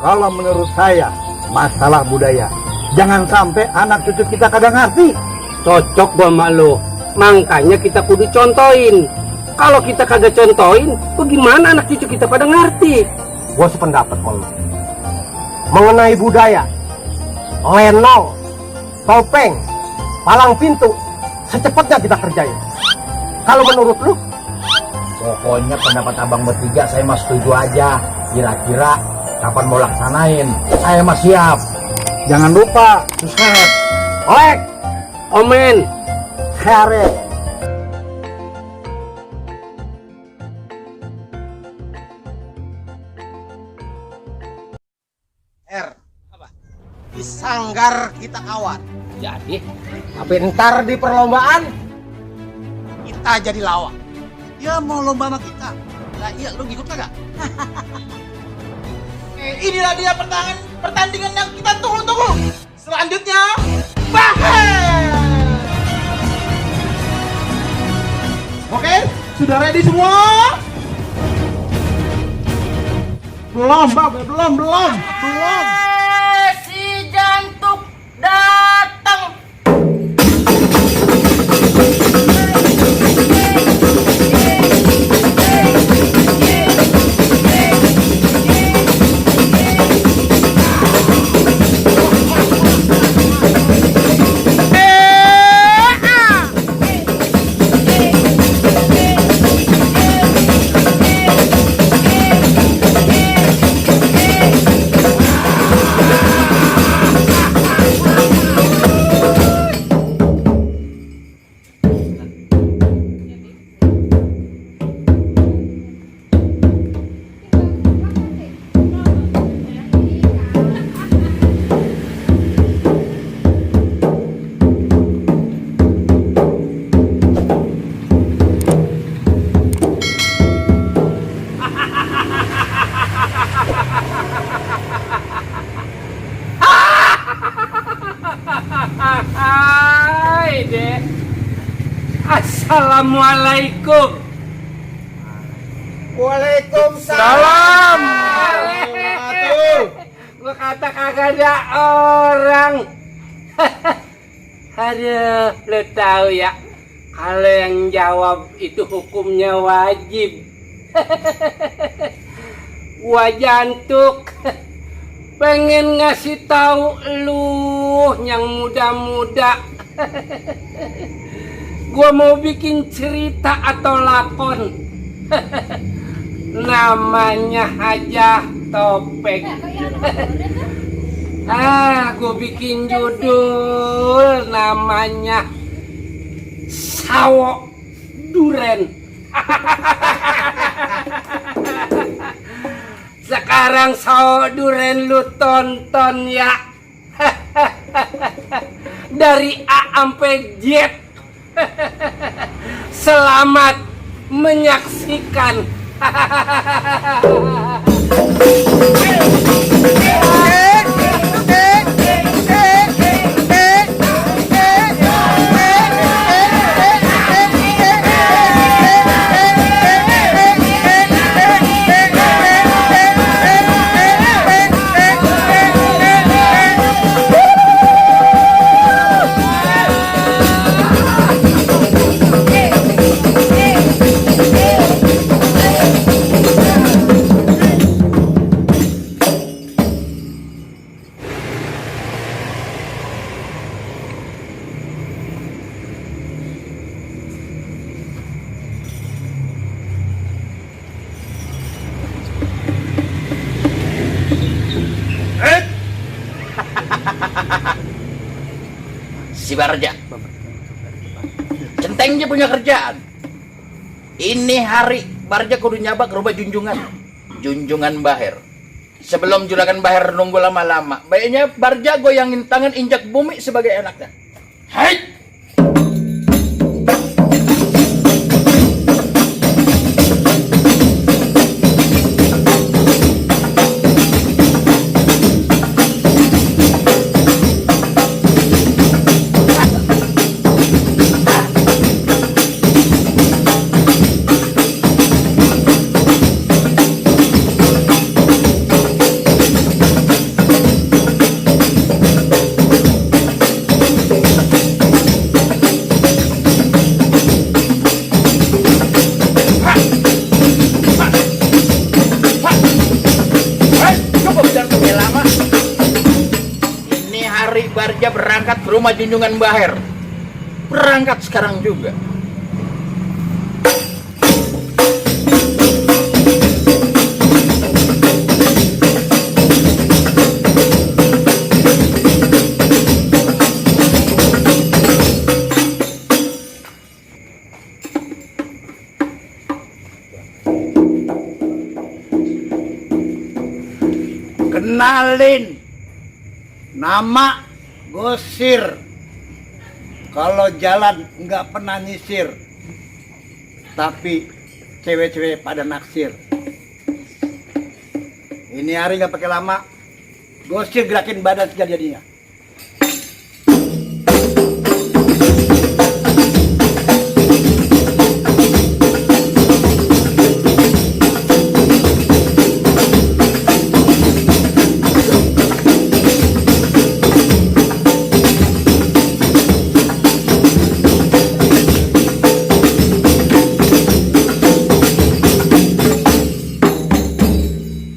Kalau menurut saya, masalah budaya. Jangan sampai anak cucu kita kagak ngerti. Cocok gua sama lo. Makanya kita kudu contohin. Kalau kita kagak contohin, bagaimana anak cucu kita pada ngerti? Gua sependapat sama lu. Mengenai budaya, lenong, topeng, palang pintu, secepatnya kita kerjain. Kalau menurut lu? Pokoknya pendapat abang bertiga saya mah setuju aja. Kira-kira kapan mau laksanain? Saya mah siap. Jangan lupa, Suset, Olek, Omen. Kharet. di sanggar kita kawan. Jadi, Tapi ntar di perlombaan Kita jadi lawak. Dia mau lomba sama kita. Nah iya, lu ngikut kagak? Inilah dia pertandingan yang kita tunggu-tunggu. Selanjutnya, Baher. Oke, sudah ready semua? Belum, Bang. Belum. Si jantuk datang. hai deh. Assalamualaikum. Waalaikumsalam. Gua kata kagak ada orang. Aduh, lo tahu ya, kalau yang jawab itu hukumnya wajib. Gua jantuk pengen ngasih tahu lu yang muda-muda. Gua mau bikin cerita atau lakon. Namanya aja topeng. Gue bikin judul namanya Sawo Duren. Sekarang Sawo Duren lu tonton ya. Dari A sampai Z. Selamat menyaksikan. Si Barja, centeng dia punya kerjaan. Ini hari Barja kudu nyabak rubah junjungan Baher. Sebelum juragan Baher nunggu lama-lama, baiknya Barja goyangin tangan injak bumi sebagai enaknya. Hai! berangkat ke rumah junjungan Baher. Berangkat sekarang juga. Kenalin, nama Gosir. Kalau jalan nggak pernah nyisir, tapi cewek-cewek pada naksir. Ini hari nggak pakai lama, Gosir gerakin badan sejadinya.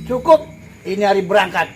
Cukup, ini hari berangkat.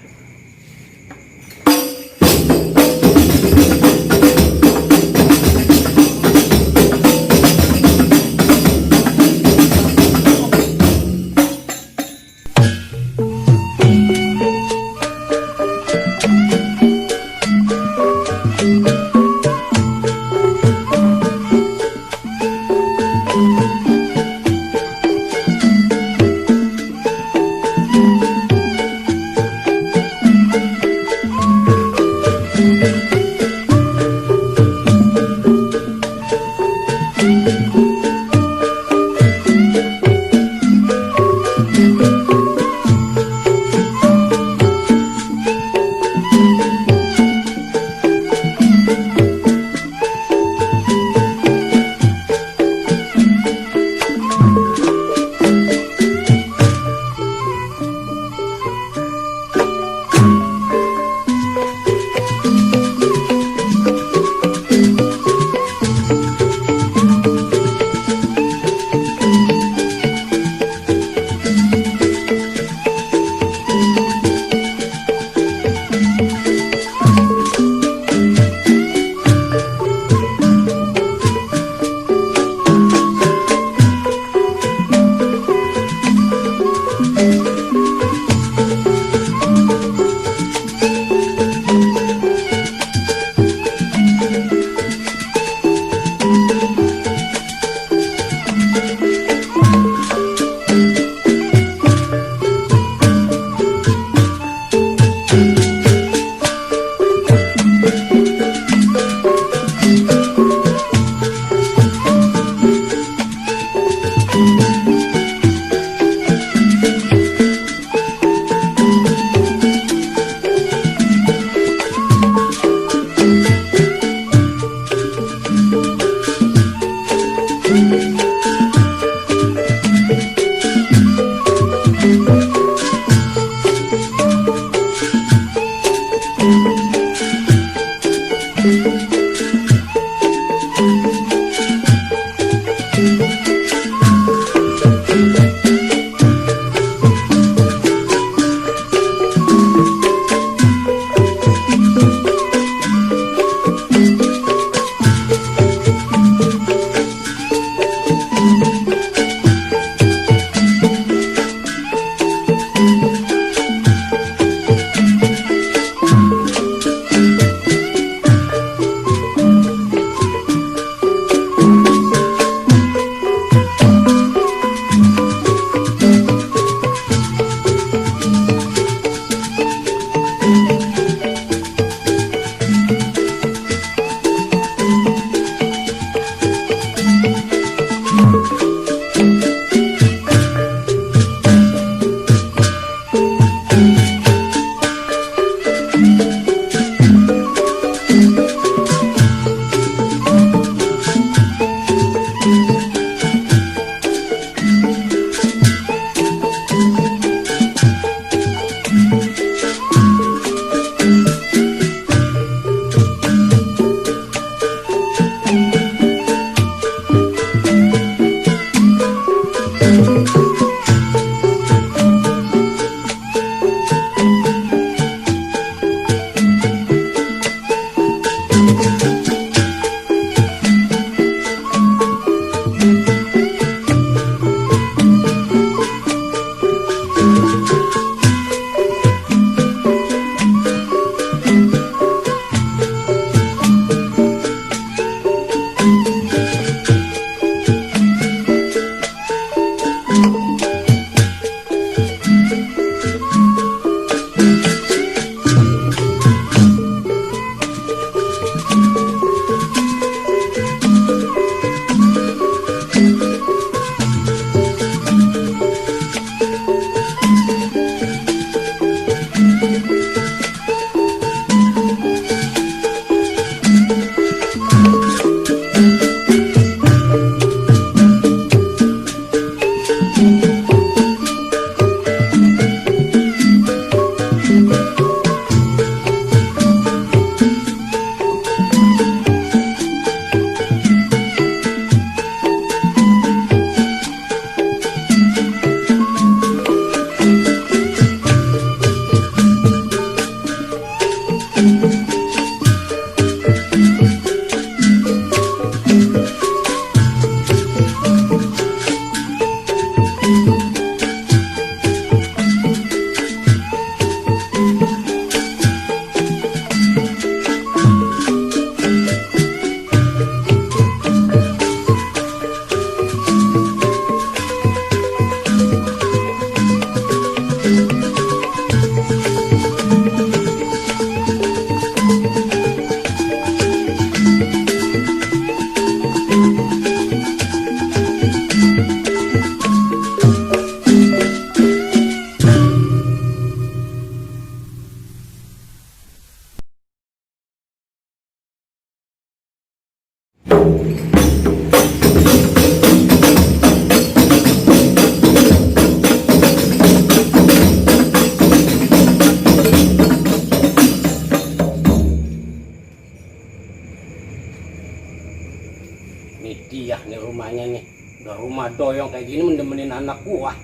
Ini rumahnya nih. Udah rumah doyong kayak gini mendemenin anak gua.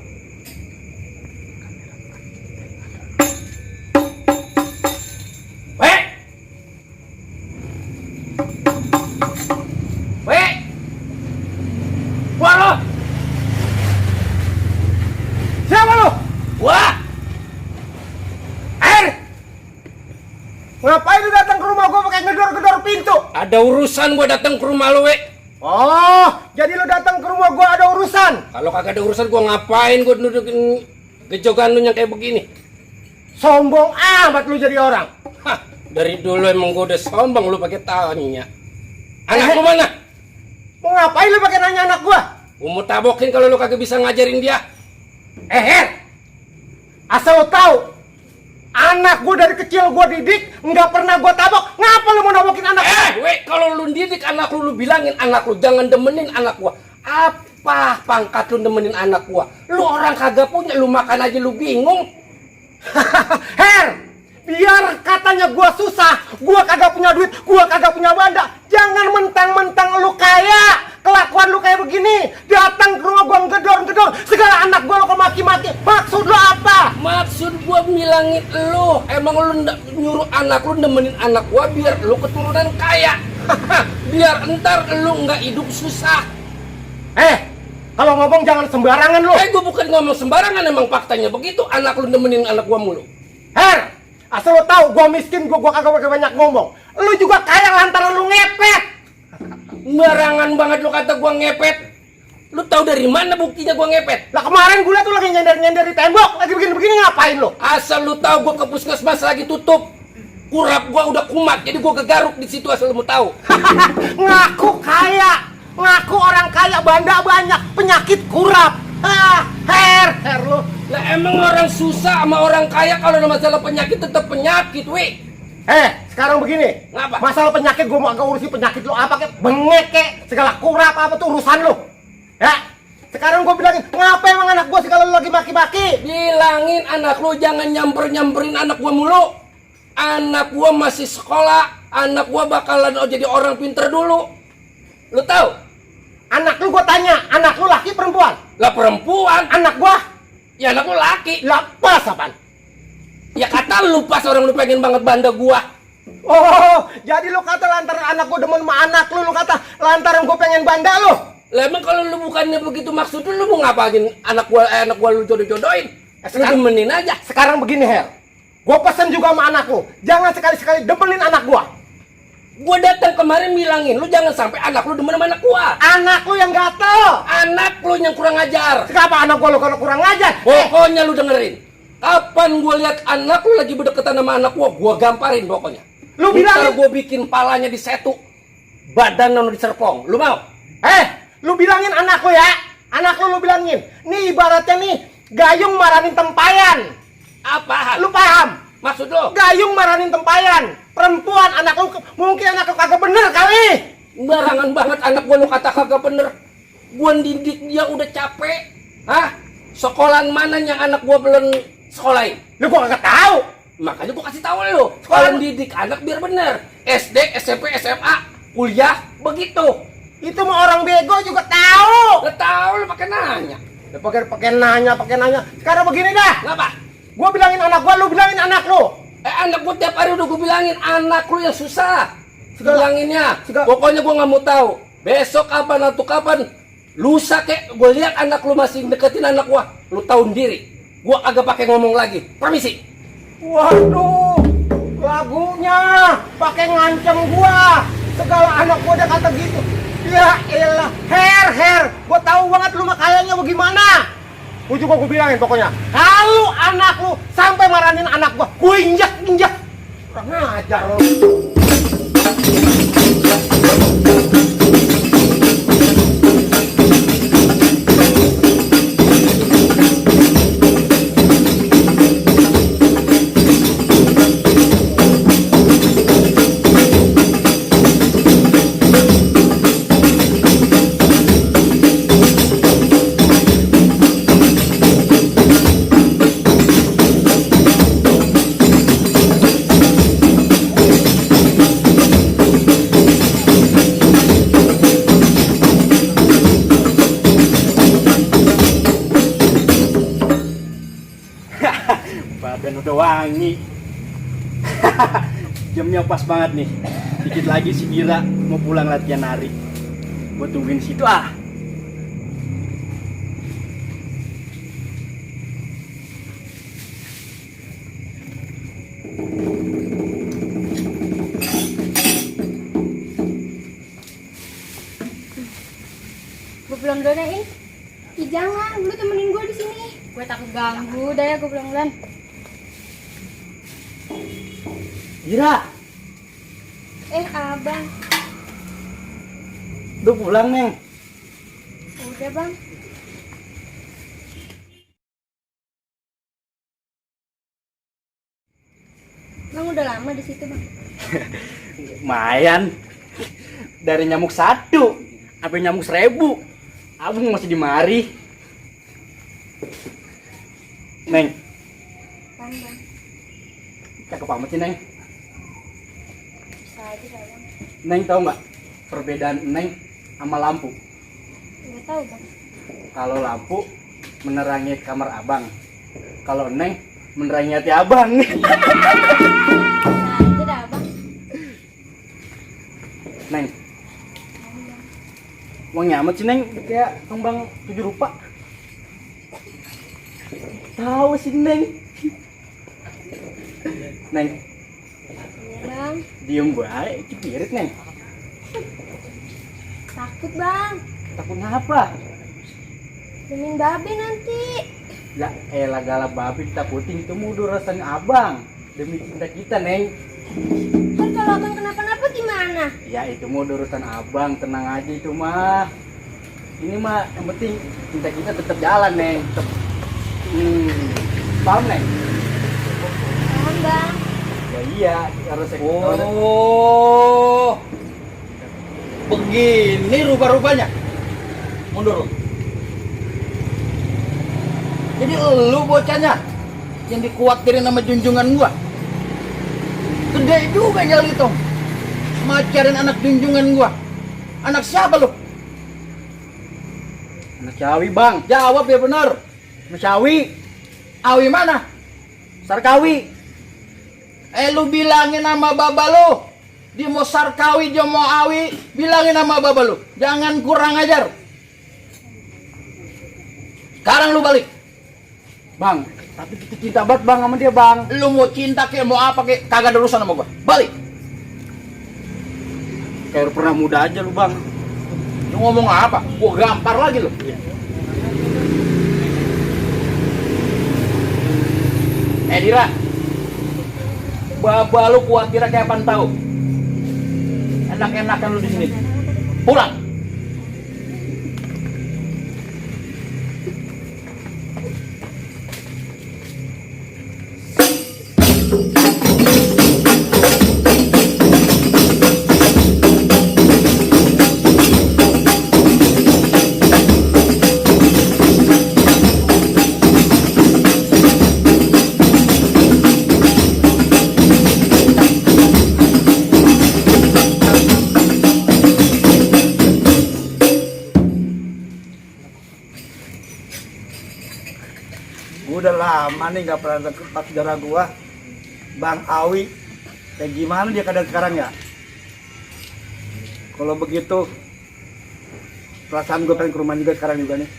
Weh! Weh! Wah lo! Siapa lu? Wah! Ngapain lu datang ke rumah gua pakai ngedor-ngedor pintu? Ada urusan gua datang ke rumah lu, Weh. Oh, jadi lu datang ke rumah gua ada urusan? Kalau kagak ada urusan gua ngapain gua nudukin gejogan lu yang kayak begini? Sombong amat lu jadi orang. Hah, dari dulu emang gua udah sombong lu pakai tanya. Anak lu mana? Mau ngapain lu pakai nanya anak gua? Gua mau tabokin kalau lu kagak bisa ngajarin dia. Her, asal lu tahu, anak gua dari kecil gua didik, nggak pernah gua tabok. Ngapa lu mau nabokin anak gua? Weh, kalau lu didik anak lu bilangin anak lu jangan demenin anak gua. Apa pangkat lu demenin anak gua? Lu orang kagak punya, lu makan aja lu bingung. Her, biar katanya gua susah, gua kagak punya duit, gua kagak punya banda. Jangan mentang-mentang lu kaya, kelakuan lu kayak begini. Datang ke rumah gua ngedor-ngedor, segala anak gua lu kok maki-maki. Maksud lu apa? Maksud gua bilangin lu, emang lu nyuruh anak lu nemenin anak gua biar lu keturunan kaya. Biar entar lu nggak hidup susah. Kalau ngomong jangan sembarangan lu. Gua bukan ngomong sembarangan, emang faktanya begitu. Anak lu nemenin anak gua mulu. Her, asal lu tahu gua miskin, gua kagak pakai banyak ngomong. Lu juga kaya lantaran lu ngepet. Barangan banget lu kata gua ngepet. Lu tahu dari mana buktinya gua ngepet? Lah kemarin gua liat tuh lagi nyender-nyender di tembok, lagi begini-begini ngapain lu? Asal lu tahu gua ke puskesmas lagi tutup. Kurap gua udah kumat, jadi gua kegaruk di situ asal lu mau tahu. Ngaku kaya, ngaku orang kaya, banda banyak, penyakit kurap. Her lu. Lah emang orang susah sama orang kaya kalau ada masalah penyakit tetap penyakit, weh. Sekarang begini. Ngapa? Masalah penyakit gua mau agak urusi penyakit lu apa kek, bengek kek, segala kurap apa tuh urusan lu. Ya. Sekarang gua bilangin, ngapa emang anak gua segala lu lagi maki-maki? Bilangin anak lu jangan nyamperin anak gua mulu. Anak gua masih sekolah, anak gua bakalan jadi orang pinter dulu. Lu tahu? Anak lu gua tanya, anak lu laki perempuan? Lah perempuan, Anak gua? ya anak lu laki. Lah pas apaan? Ya kata lu pas orang lu pengen banget banda gua. Oh, jadi lu kata lantaran anak gua demen sama anak lu kata lantaran gua pengen banda lu? Lah emang kalau lu bukannya begitu maksud lu mau ngapain anak gua lu jodoh-jodohin? Lu demenin aja. Sekarang begini, Her. Gua pesen juga sama anak lu, jangan sekali-sekali demenin anak gua. Gua datang kemarin bilangin lu jangan sampai anak lu demen sama anak gua. Anak lu yang gatel. Anak lu yang kurang ajar. Kenapa anak gua lu kalau kurang ngajar? Pokoknya lu dengerin. Kapan gua lihat anak lu lagi berdekatan sama anak gua gamparin pokoknya. Lu Ntar bilangin, gua bikin palanya disetu, badan lu diserpong. Lu mau? lu bilangin anak lu ya. Anak lu bilangin. Nih ibaratnya nih gayung maranin tempayan. Apaan? Lu paham? Maksud lu? Gayung maranin tempayan. Perempuan anak lu mungkin anak lu kagak bener kali. Barangan banget anak gua lu kata kagak bener. Gua didik dia udah capek. Hah? Sekolahan mana yang anak gua belum sekolahin? Lu gua kagak tahu. Makanya gua kasih tahu lu. Kalau didik anak biar bener. SD, SMP, SMA, kuliah begitu. Itu mah orang bego juga tahu. Gak tahu lu pakai nanya. Ya, pakai nanya. Sekarang begini dah. Ngapa? Gua bilangin anak gua, lu bilangin anak lu. Anak gua tiap hari udah gua bilangin anak lu yang susah. Bilanginnya. Segala- Pokoknya gua nggak mau tahu. Besok kapan atau kapan lusa kek gua lihat anak lu masih deketin anak gua. Lu tahu sendiri. Gua agak pakai ngomong lagi. Permisi. Waduh, lagunya pakai ngancem gua. Segala anak gua udah kata gitu. Ya elah, Her, gua tahu banget lu mah kayaknya bagaimana. Gua juga gua bilangin pokoknya, kalau anak lu sampai marahin anak gua injak. Kurang ajar lu. udah wangi. Jamnya pas banget nih. Dikit lagi si Gira mau pulang latihan nari. Gue tungguin situ ah. Gue belum donain. Ih jangan, lu temenin gue di sini. Gue takut ganggu, udah ya gue pulang-pulang. Gira, Abang. udah pulang Neng. Udah bang. Bang udah lama di situ bang. Lumayan. Dari nyamuk 1 sampai nyamuk 1000. Abang masih di mari. Neng, Kan bang. cakep amat sih Neng. Bisa aja dah bang. Neng tahu nggak perbedaan Neng sama lampu? Nggak tahu bang. Kalau lampu menerangi kamar abang, kalau Neng menerangi hati abang. Bisa aja dah bang. Neng, wangi amat sih Neng, kayak kembang 7 rupa. Tahu sih Neng. Neng, Iya bang. diem baik, cipirit Neng. Takut bang. Takut ngapa? Demin babe nanti. Ya elah galak babi ditakutin, itu mudah rasanya abang. Demi cinta kita Neng. Kan kalau abang kenapa-napa gimana? Ya itu mau urusan abang, tenang aja itu mah. Ini mah yang penting cinta kita tetap jalan Neng. Tetap, paham Neng? Paham bang. Ya iya, harus Oh, begini rupa-rupanya. Mundur. Jadi lu bocahnya yang dikuatirin sama junjungan gua. Gede juga nyal itu. Macarin anak junjungan gua. Anak siapa lu? Anak Ciawi bang, Jawab ya benar. Anak Ciawi, Awi mana? Sarkawi. Lu bilangin nama baba lu. Dia mau Sarkawi, dia mau Awi. Bilangin nama baba lu. Jangan kurang ajar. Sekarang lu balik. Bang, tapi kita cinta banget bang sama dia bang. Lu mau cinta kayak mau apa kayak kagak ada urusan sama gua. Balik. Kayak pernah muda aja lu bang. Lu ngomong apa? Gua gampar lagi lu. Dira. Baba lu kuat kira kayak apaan tahu? Enak-enakan lu di sini. Pulang. Udah lama nih nggak pernah deket saudara gua, Bang Awi. Kayak gimana dia keadaan sekarang ya? Kalau begitu, perasaan gue pengen ke rumah juga sekarang juga nih.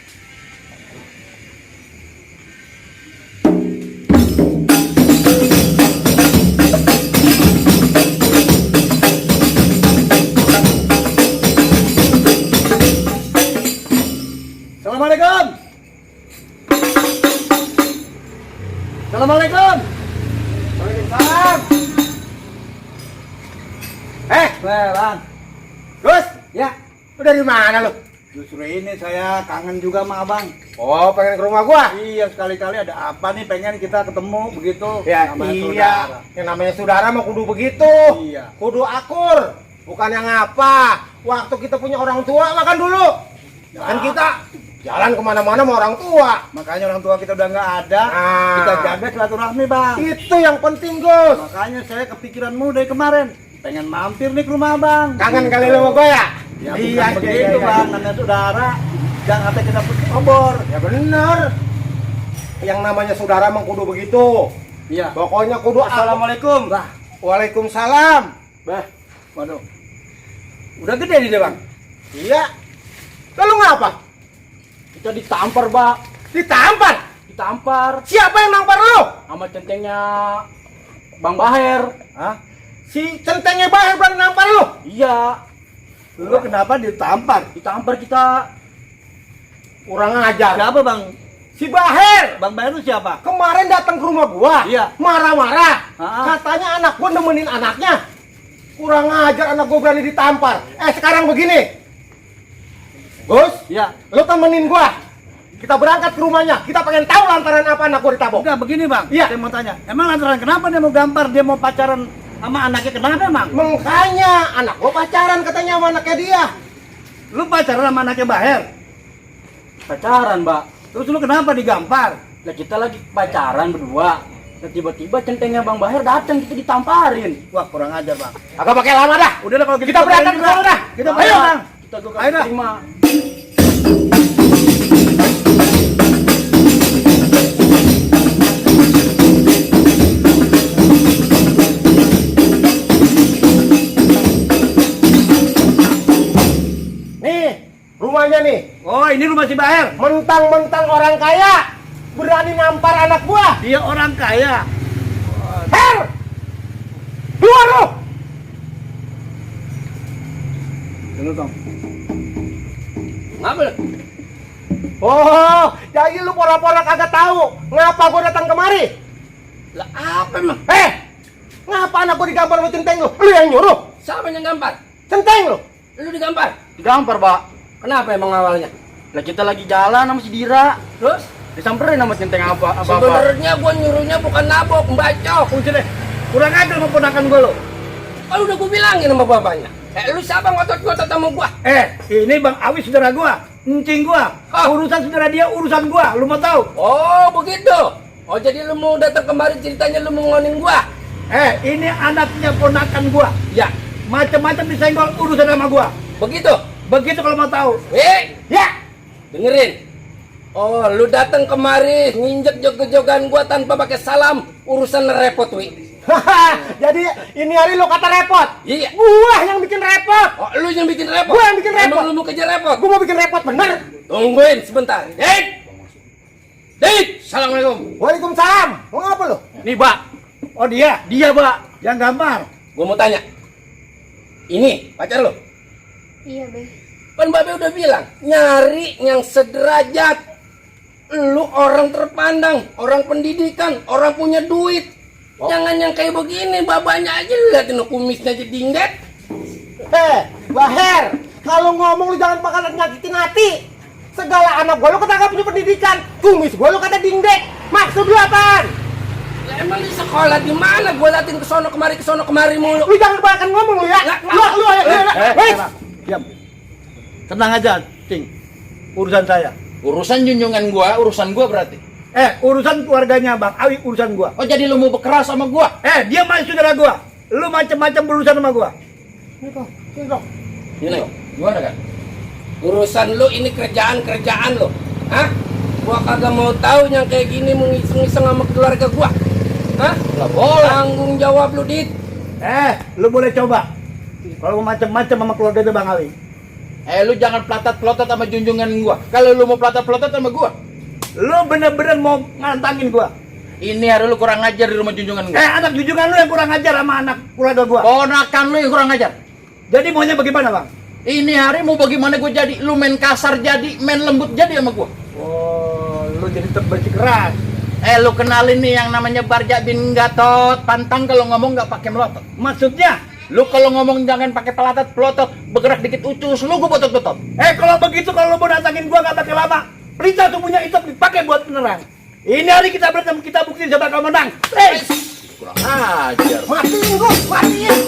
Assalamualaikum. Assalamualaikum. Waalaikumsalam. Bang. Terus, Ya, lu dari mana lu? justru ini saya kangen juga sama abang. Oh, pengen ke rumah gua? Iya, sekali-kali ada apa nih, pengen kita ketemu begitu. Ya Namanya iya, saudara. yang namanya saudara mah kudu begitu. Iya. Kudu akur, bukan yang apa. Waktu kita punya orang tua makan dulu. Kan kita jalan kemana-mana sama orang tua. Makanya orang tua kita udah nggak ada, Ah. kita jaga silaturahmi bang. Itu yang penting, Gus. Makanya saya kepikiranmu dari kemarin, pengen mampir nih ke rumah abang. Kangen kali lu sama gua ya? Ya bukan begitu bang, namanya saudara, jangan sampai kita putus obor. Ya bener. Yang namanya saudara mah kudu begitu. Iya. Pokoknya kudu Assalamualaikum. Bah. Waalaikumsalam. Bah. Waduh. Udah gede dia, Bang. Iya. Lalu ngapa? Kita ditampar, Pak. Ditampar. Ditampar Siapa yang nampar lu? sama centengnya Bang Baher. Hah? Si centengnya Baher berani nampar lu? Iya, Lu kenapa ditampar? ditampar kita. Kurang ajar. Siapa, Bang? Si Baher Bang Bayu itu siapa? kemarin datang ke rumah gua. Iya. Marah-marah. Ah. Katanya anak gua nemenin anaknya. Kurang ajar, anak gua berani ditampar. Sekarang begini. Gus, Iya. lu temenin gua. Kita berangkat ke rumahnya. Kita pengen tahu lantaran apa anak gua ditabok. Enggak, begini, Bang. Iya. Saya mau tanya. Emang lantaran kenapa dia mau gampar, dia mau pacaran sama anaknya, kenapa, Bang? Makanya anak gua pacaran katanya sama anaknya dia. Lu pacaran sama anaknya Baher. Pacaran, Mbak. Terus lu kenapa digampar? Lah kita lagi pacaran berdua. Dan tiba-tiba centengnya Bang Baher datang, kita ditamparin. Wah, kurang ajar, Bang. Agak pakai lama dah. Udah lah kalau gitu Kita berangkat ke juga. sana dah. Kita Ayo. berangkat, Bang. Kita gue Ayo dah. terima. Nih, rumahnya nih. Oh, ini rumah si Baher. Mentang-mentang orang kaya berani nampar anak gua. Dia orang kaya. Her! Keluar lu! Dulu, Bang. Ngapa lu? Oh, jadi lu pura-pura kagak tahu ngapa gua datang kemari? Lah apa emang? Ngapa anak gua digampar sama centeng lu? Lu yang nyuruh? Siapa yang gampar? Centeng lu? Lu digampar? Digampar, Pak. Kenapa emang awalnya? Lah kita lagi jalan sama si Dira. Terus? Disamperin sama centeng apa-apa. Sebenarnya gua nyuruhnya bukan nabok, mbacok. Udah deh. Kurang ajar sama ponakan gua lo. Oh, udah gua bilangin sama bapaknya. Lu siapa ngotot-ngotot sama gua? Ini Bang Awi saudara gua, encing gua. Ah. Urusan saudara dia, urusan gua. Lu mau tahu? Oh, begitu. Oh, jadi lu mau datang kemari ceritanya lu mau ngonin gua? Ini anaknya ponakan gua. Ya, Macam-macam disenggol urusan sama gua. begitu. Begitu kalau mau tahu. Ya! Dengerin. Oh, lu datang kemari nginjek jog-jogan gua tanpa pakai salam, urusan repot, wi. Jadi ini hari lu kata repot. Iya. Gua yang bikin repot. Oh, lu yang bikin repot. Gua yang bikin repot. Emang lu mau kejar repot? Gua mau bikin repot bener. Tungguin sebentar. Dit, assalamualaikum. Waalaikumsalam. Mau ngapa lu? Nih, Pak. Oh dia Pak, yang gampar. Gua mau tanya. Ini pacar lu? Iya, Be. Kan Babe udah bilang, nyari yang sederajat. Lu orang terpandang, orang pendidikan, orang punya duit. Jangan yang kayak begini, babanya aja liatin kumisnya aja dingdet. Baher, kalau ngomong lu jangan pakai nyakitin hati. Segala anak gua lu kata gak punya pendidikan, kumis gua lu kata dingdek. Maksud lu apaan? Lah, emang di sekolah di mana? Gua liatin kesana kemari mulu. Lu jangan banyak ngomong lu ya. Lu ayo. Bang, diam. Tenang aja, Cing. Urusan saya. Urusan junjungan gua, urusan gua berarti. Urusan keluarganya Bang Awi, urusan gua. Oh, jadi lu mau berkeras sama gua? Dia masih saudara gua. Lu macam-macam berurusan sama gua. Ini, Gimana kan? urusan lu ini kerjaan lu. Hah? Gua kagak mau tahu yang kayak gini mengiseng-iseng sama keluarga gua. Hah? Lah boleh. Tanggung jawab lu, Dit. Lu boleh coba. Kalau mau macam-macam sama keluarga itu Bang Awi. Lu jangan pelatat-pelotot sama junjungan gua. Kalau lu mau pelatat-pelotot sama gua, Lu bener-bener mau ngantangin gua. ini hari lu kurang ajar di rumah junjungan gua. Anak junjungan lu yang kurang ajar sama anak keluarga gua. Ponakan lu yang kurang ajar. Jadi maunya bagaimana, Bang? Ini hari mau bagaimana gua jadi? Lu main kasar jadi, main lembut jadi sama gua. Oh, lu jadi bersikeras. Lu kenalin nih yang namanya Barja bin Gatot. Pantang kalau ngomong nggak pakai melotot. Maksudnya? Lu kalau ngomong jangan pakai pelatat-pelotot, bergerak dikit ucus, lu gua botot-botot. Kalau begitu kalau lu mau datangin gua gak pakai lama. Perintah tubuhnya itu dipakai buat penerang. Ini hari kita berantem, kita buktiin siapa bakal menang. Kurang ajar. Matiin gua, matiin.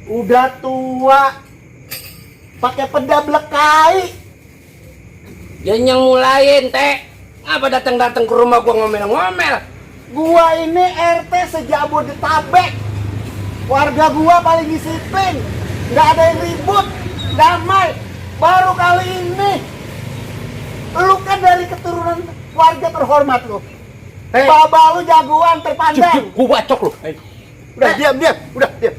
Udah tua, pakai pedablek kai. Dia yang mulain, Teh. Apa datang-datang ke rumah gua ngomel-ngomel? Gua ini RT sejabodetabek. Warga gua paling disiplin, nggak ada yang ribut, damai. Baru kali ini, lu kan dari keturunan warga terhormat lu. Baba lu jagoan terpandang. Gua bacok lu. Udah diam, udah diam.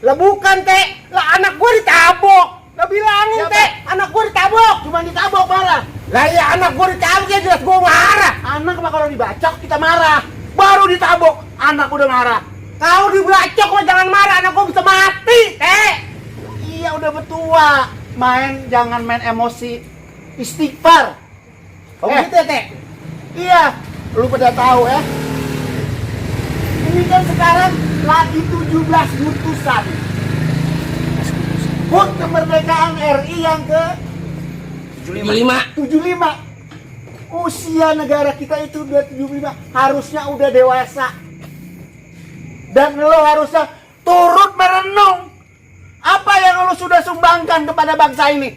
Lah bukan, Teh, lah anak gua ditabok. Lah bilangin, Teh, anak gua ditabok. Cuma ditabok marah. Lah ya anak gua ditabok ya jelas gua marah. Anak mah kalau dibacok kita marah. Baru ditabok, anak udah marah. Kalau dibacok mah jangan marah, anak gua bisa mati, Teh. Iya udah betua. Jangan main emosi. Istighfar. Oh gitu ya, Teh? Iya, lu pada tahu ya. Ini kan sekarang lagi 17 Agustusan. HUT kemerdekaan RI yang ke 75. Usia negara kita itu udah 75, harusnya udah dewasa. Dan lo harusnya turut merenung apa yang lo sudah sumbangkan kepada bangsa ini.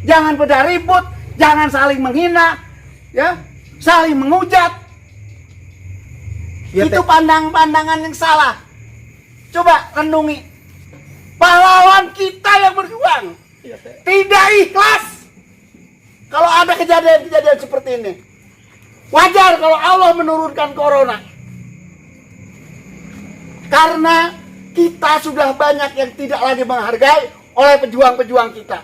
Jangan pada ribut, jangan saling menghina, ya, saling menghujat. Ya, itu pandangan yang salah. Coba renungi. Pahlawan kita yang berjuang tidak ikhlas kalau ada kejadian-kejadian seperti ini. Wajar kalau Allah menurunkan corona. Karena kita sudah banyak yang tidak lagi menghargai oleh pejuang-pejuang kita.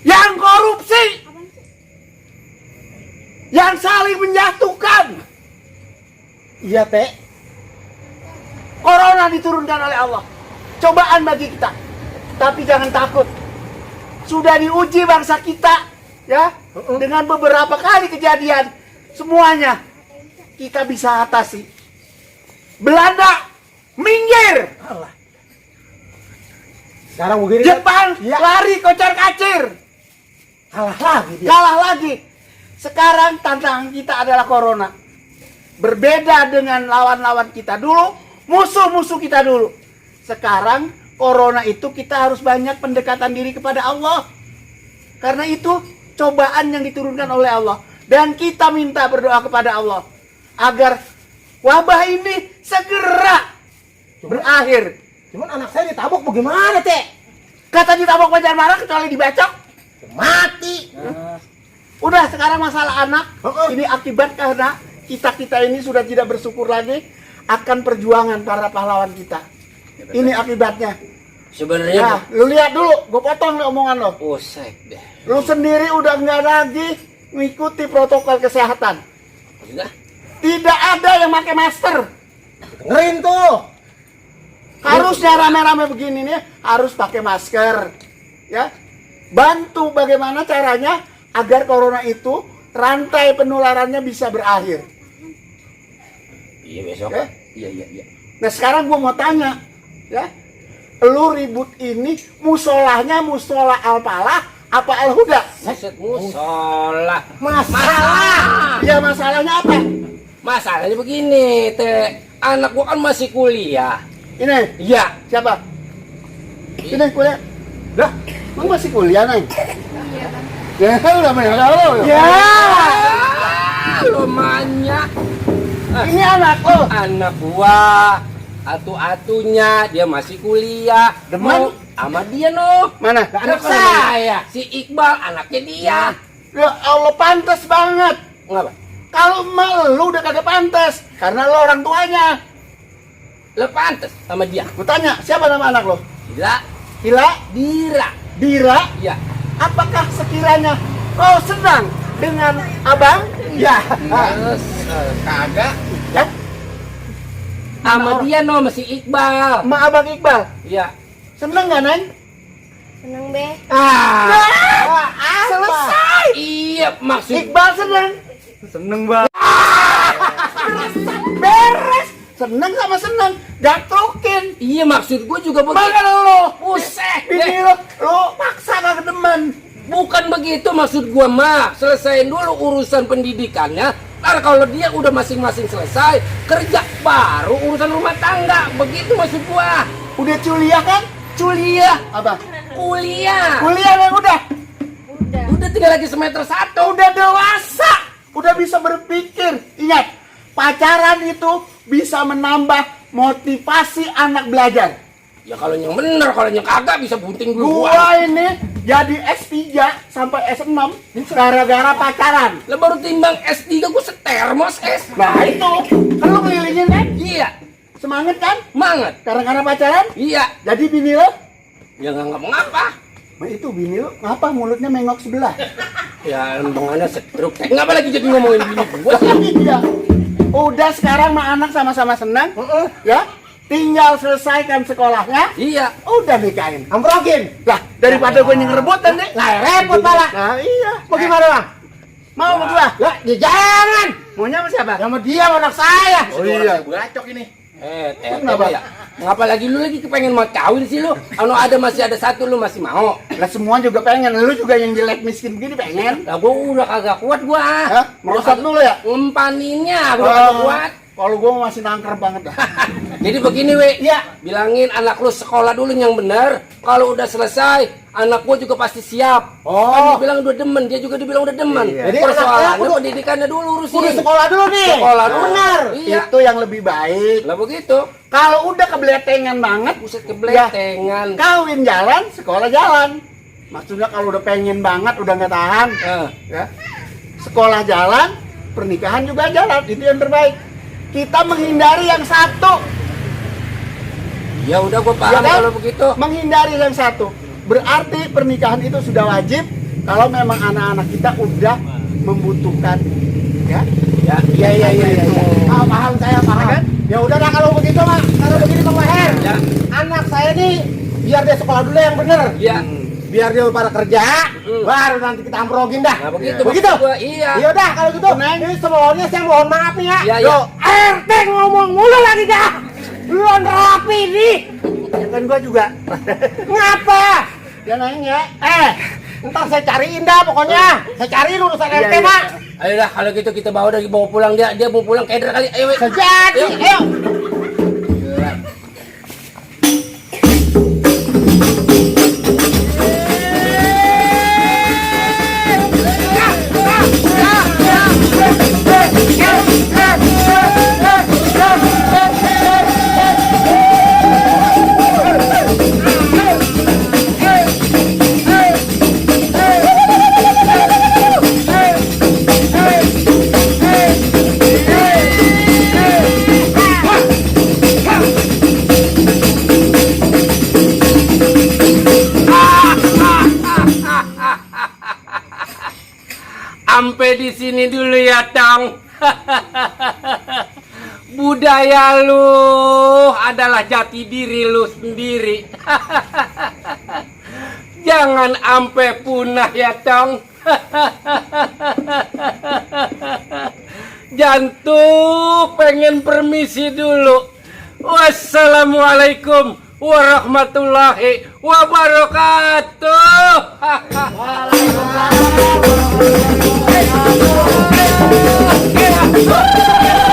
Yang korupsi, yang saling menjatuhkan. Iya, Teh. Corona diturunkan oleh Allah. Cobaan bagi kita. Tapi jangan takut. Sudah diuji bangsa kita, ya, dengan beberapa kali kejadian. Semuanya kita bisa atasi. Belanda minggir. Sekarang begini. Jepang lari kocar-kacir. Kalah lagi. Sekarang tantangan kita adalah corona. Berbeda dengan lawan-lawan kita dulu, musuh-musuh kita dulu. Sekarang corona itu kita harus banyak pendekatan diri kepada Allah. Karena itu cobaan yang diturunkan oleh Allah. Dan kita minta berdoa kepada Allah agar wabah ini segera berakhir. Cuman anak saya ditabok bagaimana, Teh? Kata ditabok wajar marah kecuali dibacok mati. Udah sekarang masalah anak ini akibat karena kita ini sudah tidak bersyukur lagi akan perjuangan para pahlawan kita. Ini akibatnya. Sebenarnya Nah, lu lihat dulu, gue potong nih omongan lo. Usai deh. Lu sendiri udah nggak lagi mengikuti protokol kesehatan. Maksudnya? Tidak ada yang pakai masker. Dengerin tuh. Harusnya rame-rame begini nih harus pakai masker. Ya. Bantu bagaimana caranya agar corona itu rantai penularannya bisa berakhir. Iya besok. Ya? Iya. Nah sekarang gua mau tanya, ya, lu ribut ini musolahnya musola Al-Falah apa Al-Huda? Maksud musola. Masalah. Ya masalahnya apa? Masalahnya begini, Teh. Anak gua kan masih kuliah. Ini, Iya. siapa? Ini kuliah. Lah, emang masih kuliah, Neng? Ya, udah main lo. Ya. Lumayan. Ini anak lo. Anak gua atu-atunya dia masih kuliah. Demen? Mau sama dia noh. Mana? Anak saya, si Iqbal anaknya dia. Ya Allah, pantas banget. Ngapa? Kalau emak lu udah kagak pantas karena lo orang tuanya. Lo pantes sama dia. Gue tanya, siapa nama anak lo? Gila, Hila? Dira. Dira? Iya. Apakah sekiranya kau senang dengan abang? Ya. Terus kagak Ya. sama dia noh masih Iqbal. Sama abang Iqbal. Iya. Seneng gak, Neng? Seneng be. Selesai. Iya, maksud Iqbal seneng. Seneng banget. Beres. Seneng sama seneng. Gatukin. iya maksud gua juga begitu. Makan lo. Buset. Ini lo paksa kagak demen. Bukan begitu maksud gua mah. Selesaiin dulu urusan pendidikannya, Ntar kalau dia udah masing-masing selesai kerja, baru urusan rumah tangga. Begitu maksud gua. Udah kuliah kan? Kuliah, Apa? kuliah. Kuliah yang udah. Udah tinggal lagi semester 1. Udah dewasa. Udah bisa berpikir. Ingat, pacaran itu bisa menambah motivasi anak belajar. Ya kalau yang bener, kalau yang kagak bisa bunting dulu. Gua ini jadi S3 sampai S6 gara-gara pacaran. Lah baru timbang S3 gua setermos es. Nah itu, kan lu ngelilingin kan? Iya, Semangat kan? semangat. Gara-gara pacaran? Iya, Jadi bini lo? ya nggak ngapa. Nah, itu bini lo, ngapa mulutnya mengok sebelah? Ya embangannya stroke. Ngapa lagi jadi ngomongin bini gua sih? Tapi dia udah sekarang mah anak sama-sama senang, ya. Tinggal selesaikan sekolahnya, Iya. udah nikahin. Amprogin. Lah, daripada gue yang rebutan nih. Lah repot malah. Nah, iya. Mau gimana bang? Mau sama gua? Lah dia jangan. Maunya sama siapa? Sama dia sama anak saya. Oh iya. Bacok ini. Kenapa ya? Ngapa lagi lu lagi kepengen mau kawin sih lu? Kalau masih ada satu lu masih mau. Lah semua juga pengen. Lu juga yang jelek miskin begini pengen. Lah gua udah kagak kuat gua. Hah? Merosot dulu ya? Ngempaninnya gua kagak kuat. Kalau gua masih nangker banget dah. Jadi begini we, Iya. bilangin anak lu sekolah dulu yang bener. Kalau udah selesai, anak gua juga pasti siap. Oh. Kan dia bilang udah demen, dia juga dibilang udah demen. Iya. Jadi Persoalannya anaknya pendidikannya dulu urusin. Udah sekolah dulu nih. Sekolah dulu. Benar. Iya. Itu yang lebih baik. Lah begitu. Kalau udah kebletengan banget, Buset kebletengan. kawin jalan, sekolah jalan. Maksudnya kalau udah pengen banget, udah nggak tahan, ya. Sekolah jalan, pernikahan juga jalan. Itu yang terbaik. Kita menghindari yang satu. Ya udah gua Ya paham kan? kalau begitu. Menghindari yang satu. Berarti pernikahan itu sudah wajib kalau memang anak-anak kita udah membutuhkan, ya. Iya. Paham saya paham. Ya udah dah kalau begitu mah. Kalau begini Bang Maher. Ya. Anak saya nih biar dia sekolah dulu yang bener. Iya. Biar dia pada kerja, baru nanti kita amprogin dah. Nah, begitu. Begitu? maksud gua, iya. Ya udah kalau gitu. Ini semuanya saya mohon maaf nih ya. Iya, Yo, iya. RT ngomong mulu lagi dah. Belum rapi nih. Ya kan gua juga. Ngapa? Dia nanya. Ntar saya cariin dah pokoknya. Saya cariin urusan Iya, RT, iya. Pak. Ayo dah kalau gitu kita bawa pulang dia mau pulang keder kali. Ayo we. Jadi, ayo. Sampai di sini dulu ya, Tong. Budaya lu adalah jati diri lu sendiri. Jangan sampai punah ya, Tong. Jantung pengen permisi dulu. Wassalamualaikum warahmatullahi wabarakatuh. Waalaikumsalam.